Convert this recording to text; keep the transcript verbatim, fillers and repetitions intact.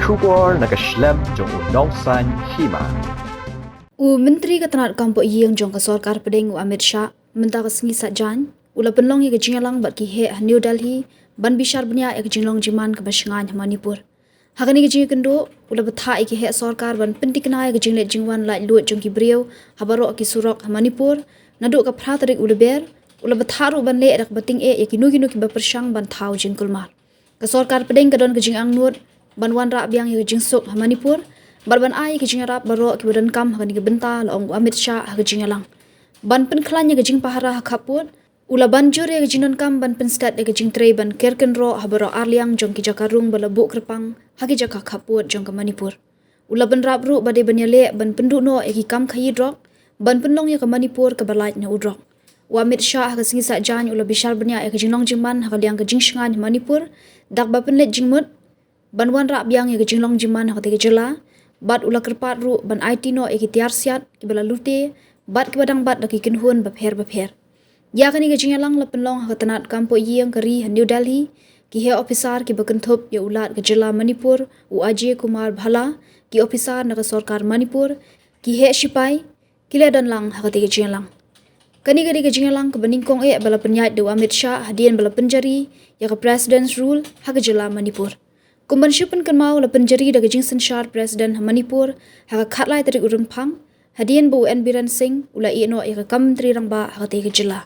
Khubor na ka shlem jong u Nongsaiñ Hima. U Myntri ka tnat kam poh ïing jong ka sorkar pdeng u Amit Shah mynta ka sngi Saitjaiñ u la pynlong ïa ka jingïalang bad ki heh ha New Delhi ban bishar bniah ïa ka jinglong jingman kaba shngaiñ ha Manipur. Ha kane ka jingïakynduh u la bthah ïa ki heh sorkar ban pyntikna ïa ka jingleit jingwan laitluid jong ki briew ha baroh ki surok ha Manipur naduh ka phra tarik u Lber. U la bthah ruh ban leh da kaba tyngeh ïa kino kino kiba pyrshang ban thaw jingkulmar. Ka sorkar pdeng ka don ka jingangnud ban wanrah biang ïa ka jingsuk ha Manipur bad ban ai ïa ka jingïarap baroh kiba donkam ha kane ka bynta, la ong u Amit Shah ha ka jingïalang. Ban pynkhlaiñ ïa ka jingpahara ha khappud, u la ban jur ïa ka jingdonkam ban pynstet ïa ka jingtrei ban ker kynroh ha baroh arliang jong ki jaka rung ba la buh kyrpang ha ki jaka khappud jong ka Manipur. U la bynrap ruh ba dei ban ïaleh ban pynduh noh ïa ki kam khaïi drok ban pynlong ïa ka Manipur kaba lait na u drok. U Amit Shah ha ka sngi Saitjaiñ u la bishar bniah ïa ka jinglong jingman ha ka liang ka jingshngaiñ ha Manipur da kaba pynleit jingmut ban wanrah biang ïa ka jinglong jingman ha katei ka jylla bad u la kyrpad ruh ban aiti noh ïa ki tiar siat kiba la lute bad kiba dang bat da ki kynhun bapher bapher. Ïa kane ka jingïalang la pynlong ha ka tnat kam poh ïing ka ri ha New Delhi. Ki heh ophisar kiba kynthup ïa u Lat ka jylla Manipur u Ajay Kumar Bhalla, ki ophisar na ka sorkar Manipur, ki heh shipai, ki la don lang ha katei ka jingïalang. Kane ka dei ka jingïalang kaba nyngkong eh ba la pynïaid da u Amit Shah hadien ba la pynjari ïa ka President's Rule ha ka jylla Manipur. Kum ban shu pynkynmaw, la pynjari da ka jingsynshar President ha Manipur ha ka khatlai tarik u Rymphang hadien ba u N Biren Singh u la ïeh noh ïa ka kam Myntri Rangbah ha katei ka jylla.